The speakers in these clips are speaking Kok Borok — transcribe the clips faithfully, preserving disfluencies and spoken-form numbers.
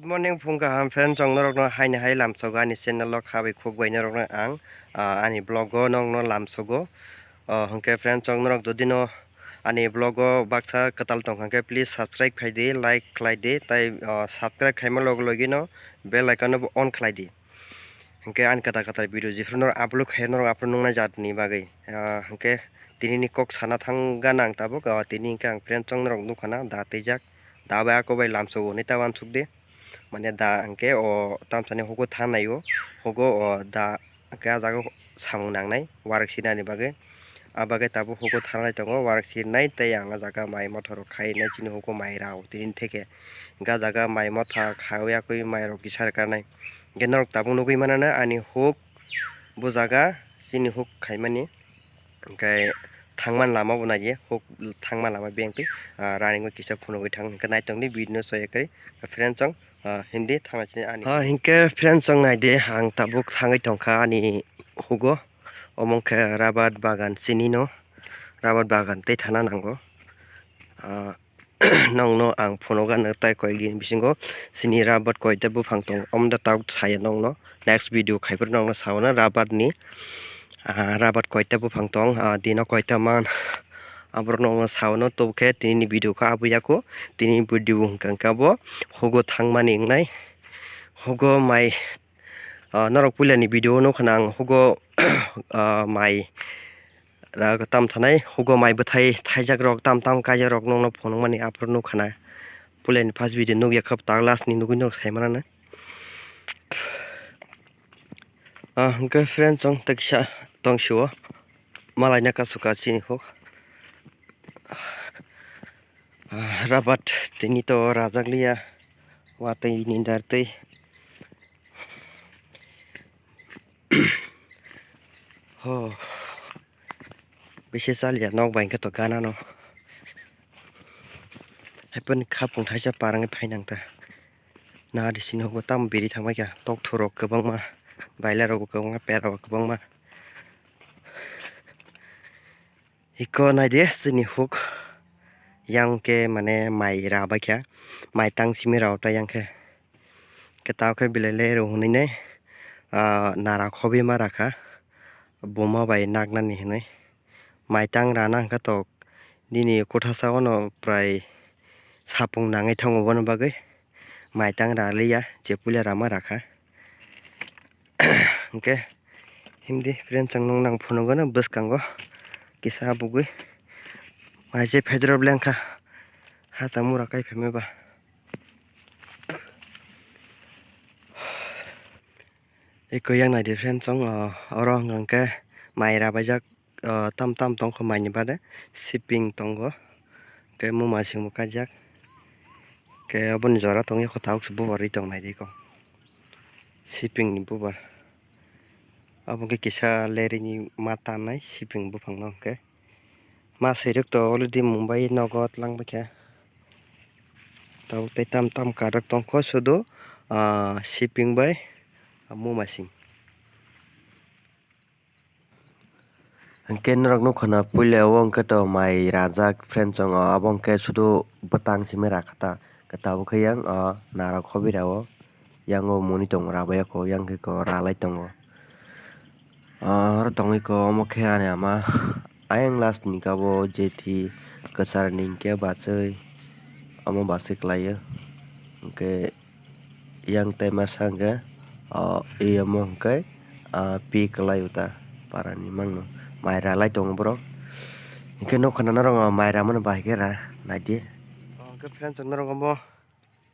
Morning, phung kaham friend chong norok no haini hai lamsogo ani channel o khabai khuk bai norok no ang, ah, ani vlog o norok no lamsogo. Ah, hwnkhe friend chong norok jodi no ani vlog o baksa kwtal tong kha khe please subscribe khai di, like khlai di, tai, ah, subscribe khaima log logi no bell icon no bo on khlai di. Hwnkhe ani kwtal kwtal video jephuru norok upload khai norok upload nungnai jat ni bagwi. Ah, hwnkhe tini ni kok sana thang gana ang tabuk, ah, tini hwnkhe ang friend chong norok nukha na da twijak, da bai ako bai lamsogo hwnwi ta uansuk di. Mane da hwnkhe o tamsani hugo thangnai o, hugo o da hwnkhe ah jaga o samung nangnai warak sinani bagwi. Ah bagwi tabuk hugo thangnai tongo warak sinai tei ang ah jaga mai motha rok khainai chini hugo mai rao tini theke. Hwnkhe ah jaga mai motha khawi yakwi mai rok kisa rwkanai. Hwnkhe norok tabuk nugwi manana ani huk bo jaga chini huk khaimani. Hwnkhe thangmani lama bo naiye, huk thangmani lama beng twi, ah, running o kisa phunugwi thang hwnkhe naitongdi video no soya khe friend chong, ah, himdi thangna chini ani. Ah, hwnkhe friend chong naidi, ang tabuk thangwi tongkha ani hugo, omo wngkhe rabar bagan chini no, rabar bagan tei thana nango. Ah, nongno ang phunukgano tai koyekdin bisingo chini rabar koita buphang tongo, omo da tabuk saya nongno next video khaiphuru nongno sauna rabar ni, ah, rabar koita buphang tong, ah, dino koita man aborok nongno sauna tubukhe tinini video khe abuyako, tinini video hwnkha khe abo hugo thangmani wngnai hugo mai, ah, norok puilani video nukha na ang hugo, ah, mai. Ra tam thanai hugo mai bwthai thaijak rok tam tam kaijak rok nongno phunukmani aphuru nukha na. Puilani first video nukya khe tak last ni nugwi norok sai manana. Ah, hwnkhe friend chong teksa tong sio malaina kasu ka chini huk. Ah, rabat tini to rajak liya watwi ni dar twi. Ho. Bisi chaliya nok bai hwnkhe to gana no. Haipani khapung thaisa parangwi phainang ta. Nadi sini hugo tamo biri thangbai kha. Tokthorok kwbangma. Baila rokbo kwbangma, pera bo kwbangma. Hiko naidi chini huk. Yang khe mane mai ra bai kha. Mai tang simi rao ta yang khe. Khe tao khe belai le rw hwnwi nai, ah, nara khobima rakha, buma bai naknani hwnwi. Mai tang rana hwnkha tok nini kwthasa ono prai sapung nangwi thango, bono bagwi mai tang raliya, je puila rama rakha. Hwnkhe himdi friend chwng nung nang phunukgano bwskango kisa bugwi mai je phedrop lengkha, ha chamung rok kai phaima ba. Eko yang naidi friend chwng, o, oro hwnkha khe mai rabaijak, o, tam tam tongkha maini bade siping tongo, khe muma singbo kaijak, khe oboni jora tongya kho tabuk se bubar ri tong naidi ko siping ni bubar. Abo khe kisa leri ni ma tannai siping buphang no hwnkhe. Ma sirwk to already Mumbai nogo twlang bai kha. Tabuk tei tam tam karak tongkho sudu, ah, siping bai, ah, muma sing. Hwnkhe norok nukha na puila o hwnkhe to mai rajak friend chwng o, abo hwnkhe sudu bwtang simi rakha ta. Khe tabuk khe yang, o, nara khobira o, yang o muni tongo, rabai o kho, yang khe kho ralai tongo. O, oro tongwi kho, omo khe ani ama, ayang last ni khe abo jethi kwchar ni hwnkhe bachwi, omo bachwi kwlai o. Hwnkhe yang tei masa hwnkhe, o, e omo hwnkhe, ah, pi kwlai o ta para ni mangno. Mai ralai tongo borok. Hwnkhe nukha na norok o mai ramano bahai khe ra, naidi. Hwnkhe friends, norok omo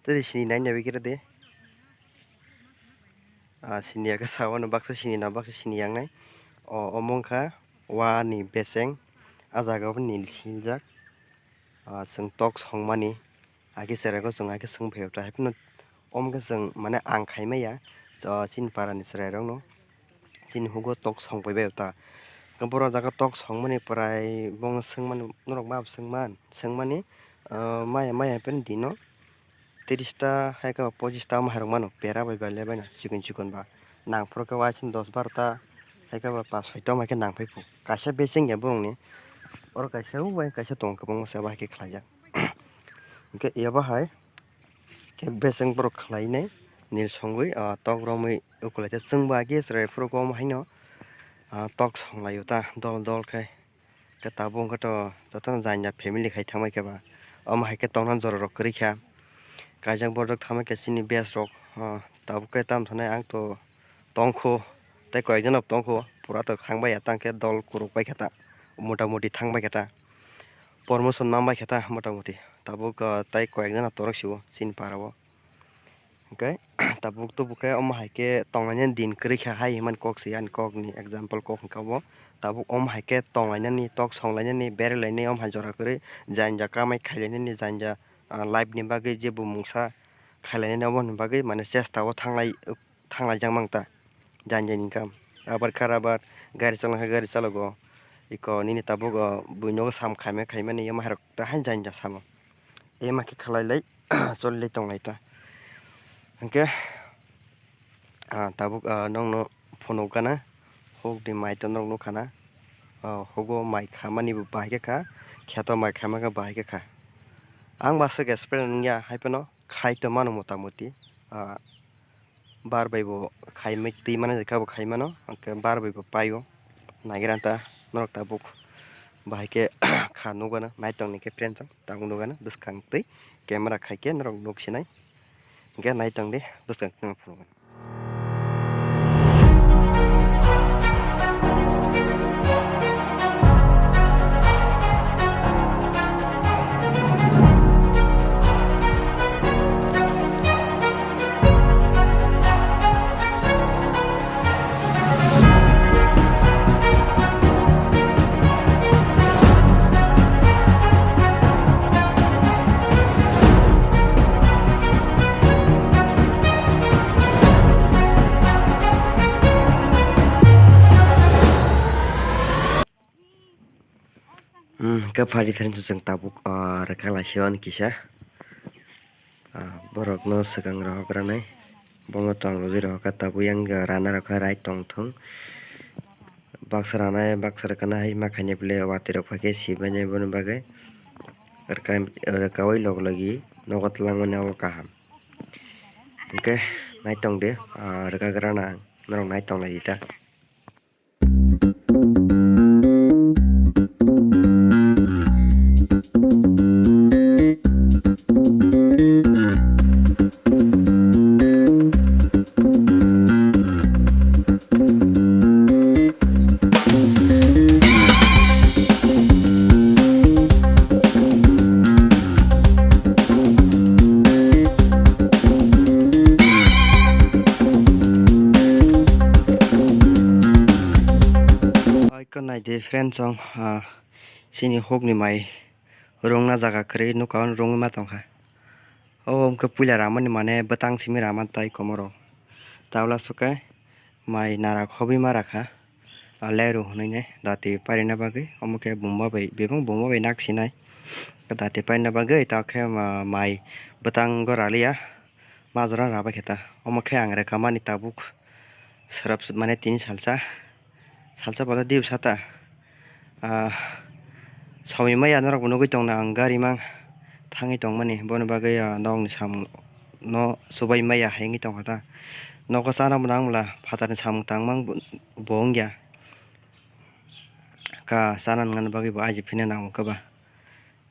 tei sini nai nai khe de. Ah, sini ya khe sawano baksa sini na baksa sini yang nai. O, omo wngkha wa ni beseng. Ah jaga o bo nil sinijak. Ah, chwng tok songmani. Hakhe chwraino chwng hakhe swng phaiyo ta. Haiphano omo khe chwng mane ang khai maya. Ah, chini para ni chwrai rok no. Chini hugo tok song pai bai ta. Borok jaga tok songmani prai bongno swngmani norok ma swngman, swngmani, ah, maya maya haiphano dino. Tiris ta hai khe ba pochis ta omo hai rok mano pera bai bai le bai no chikon chikon ba nang phuru khe uaising dos baro ta hai khe ba pas soi ta omo hai khe nang phai phu kaisa becheng ya borok ni oro kaisa uaising kaisa tongo kwbangma se abo hai khe khlai jak hwnkhe ebo hai Khe beseng borok khlainai nil songwi, ah, tok romwi ukulai ta chwngbo agi chwrai phuru omo haino, ah, tok songlaio ta dol dol khe. Khe tabuk wngkha to jotono janja family khai thangbai khe ba. Omo hai khe tongna jora rok kwrwi kha. Kaijak borok thangbai khe chini best rok, ah, tabuk khe tam thani ang to tongkho tei koyekjano tongkho pura to thangbai ya tang khe dol kuruk bai khe ta mota moti thangbai khe ta. Promotion mang bai khe ta mota moti. Tabuk, ah, tei koyekjano torok sio chini para o. Hwnkhe tabuk tubuk khe omo hai khe tonglainani din kwrwi kha hai hwnmani kok se ani kokni example kok hwnkha bo. Tabuk omo hai khe tonglainani, tok songlainani, berailainani omo hai jora kwrwi janja kamai khailainani, janja, ah, life ni bagwi jebo mungsa khailainani oboni bagwi mane chesta o thanglai, thanglai jak mang ta janja ni kam. Abar kha abar gari chalangkha gari chalogo. Iko nini tabuk, ah, buino sam khaima khaimani omo hai rok ta hai janja samo. Ema khe khlai lai choli lai tong lai ta. Hwnkhe, ah, tabuk, ah, nokno phunuk gana hukni mai to norok nukha na. Ah, hugo mai khamani bo bahai khe kha, kheto mai khaima khe bahai khe kha. Ang ba swk experience wngya hai phano khai to mano mota moti. Ah, bar bai bo khai mai twi mano, kha bo khai mano, hwnkhe bar bai bo paio. Naigra ta norok tabuk bahai khe kha nukgana, naitong ni khe friend chong tabuk nukgana bwskang twi camera khai khe norok nuk sinai, hwnkhe naitong di bwskang twi phunukgana. Hmm, khe phari thani chwng tabuk, ah, rwkha laisio ani kisa. Ah, borokno swkang rohok ranai. Bono tong rwgwi rohokha tabuk yang rana rokha rai tongthung. Baksa ranai baksa rwkha hai ma khainai bwle watwi rok phaikhe sibainai bono bagwi. Rwkha, rwkhaui log logi nogo twlangmani abo kaham. Hwnkhe naitong de, ah, rwkha grana norok naitong lai di ta. Iko nai di friend song, ah, chini hukni mai rungna jaga kwrwi nukha, rungwi ma tongkha. O wngkha puila ramani mane bwtang simi rama tai komoro. Tabla swkhe mai nara khobwi ma rakha. A leru hwnwi ne dati parina bagwi, omo khe bumba bai, bebak bumba bai nak sinai. Dati parina bagwi ta khe ma-, mai bwtang go raliya, majra rabai khe ta. Omo khe ang rwkha mani tabuk. Swrap mane tini salsa, salsa bwla diu sata. Ah, sawi maya norok bo nugwi tongna ang gari mang thangwi tongmani, boni bagwi, ah, nokni samung no subai maya hai wngwi tongkha ta. Nogo chana bo nang bwla phatarni samung tangmang bo, bo wngya. Ka chana nangna bagwi bo aji phina nango khe ba.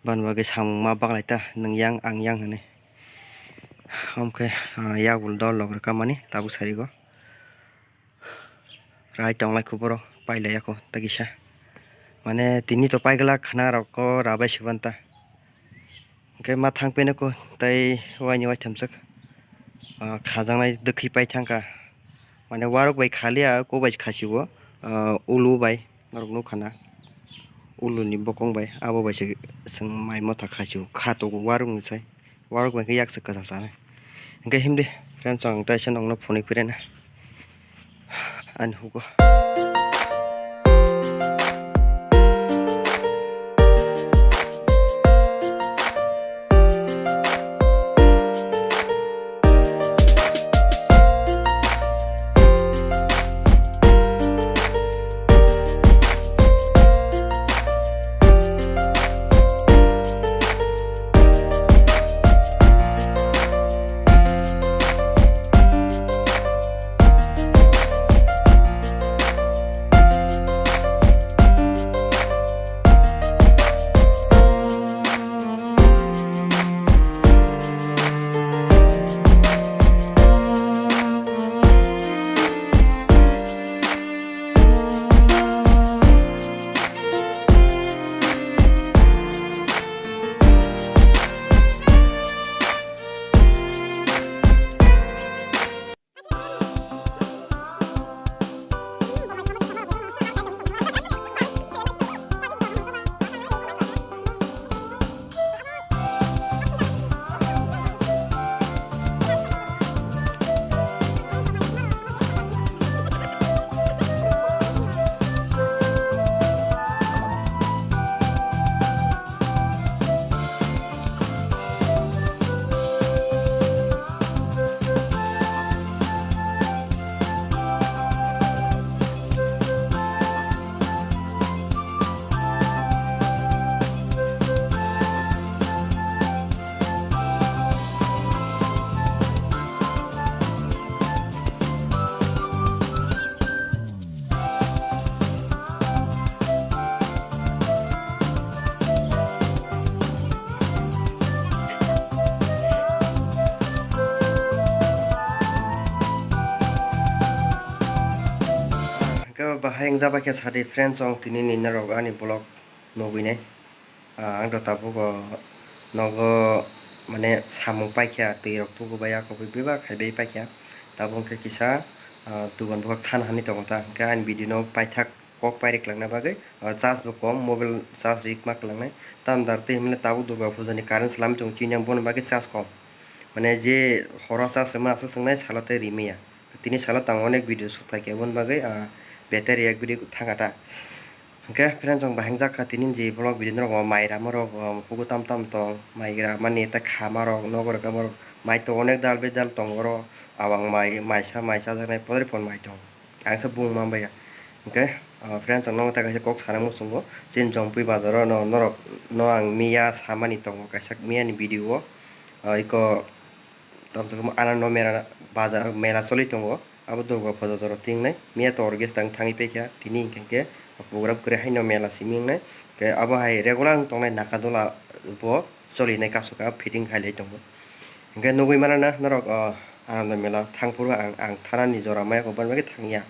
Boni bagwi samung ma baklai ta, nwng yang ang yang hwnwi. Omo khe, ah, yakul dol log rwkha mani tabuk sarigo. Rai tonglai kho borok pailai ya kho ta kisa. Mane tini to pai glak khna rok ko rabai se ban ta. Hwnkhe ma thang peno kho tei waini waitham swk, ah, khajaknai dwkhwi pai thangkha. Mane warok bai khaliya, kok bai se khasio, ah, ulu bai norok nukha na. Uluni bokong bai abo bai se chwng mai motha khasio, kha togo warok ni sai. Warok bai khe yak se kwchang sanai. Hwnkhe himdi friends, ang taisa nokno phunui phirina ani hugo. Bahai wngjabai khe sadi friends, chwng tini ni norok ani vlog nugwi nai. Ah, ang to tabuk o nogo mane samung paikha, twi rok tubu bai, a kok bai bebak hai bai paikha. Tabuk hwnkhe kisa, ah, dugan bwkhak thana hinwi tongo ta, hwnkhe ani video no paithak kok pairi kwlangna bagwi, ah, charge bo kom, mobile charge rik ma kwlangnai. Tamni dar twi hwnle tabuk Durga Puja ni current swlamwi tongo, chini ang bono bagwi charge kom. Mane je horo charge rwmani aswk swngnai, salo tei rimaya. Tini salo tang onek video shoot khaikhe, aboni bagwi, ah, battery ekbiri thangkha ta. Hwnkhe friends, chwng bahai wngjakha tini je vlog video norok o mai ramarok, o, pugo tam tam tong, mai ramani tei khamarok, nogo rwkhamarok, mai tongo onek dal bedal tongo oro, abang mai, maisa, maisa jaknai podri phon mai tongo. Ang se bung manbaiya. Hwnkhe, ah, friends, ang nono tei kaisa kok sana muchungo, chini Jompui bazaro no, norok no ang miya samani tongo, kaisa miyani video o, ah, iko tamsok Anando mela bazar, mela choli tongo, abo Durga Puja jora tingnai, miya to orges tang thangwi paikha, tini hwnkhe program kwrwi haino mela simi wngnai, hwnkhe abo hai regular wng tongnai Nakadola bo cholinai kasu ka fitting khailai tongo. Hwnkhe nugwi mano na norok, o, Anando mela thangphuru ang, ang thanani jora maya kok bani bagwi thangya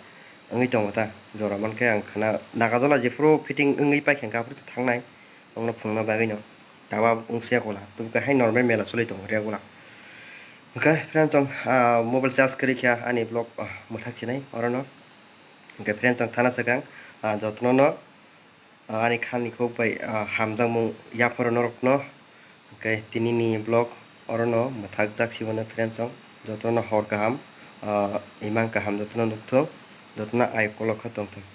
wngwi tongo ta. Jora mankhe ang khana Nagajola jephuru fitting wngwi paikha hwnkhe aphuru thangnai, nokno phunukna bagwino. Taba wngsiya kola, tubukhe hai normal mela choli tongo regular. Hwnkhe friends, chwng, ah, mobile charge kwrwi kha ani vlog, ah, mwthak sinai orono. Hwnkhe friends, chwng thana swkang, ah, jotono no ah, ani khani kok bai, ah, hamjakmung yapharo norokno. Hwnkhe tinini vlog orono mwthakjak siboni friends, chwng jotono hor kaham, ah, imang kaham jotono nukthung, jotono ayuk kolok khe tongthung.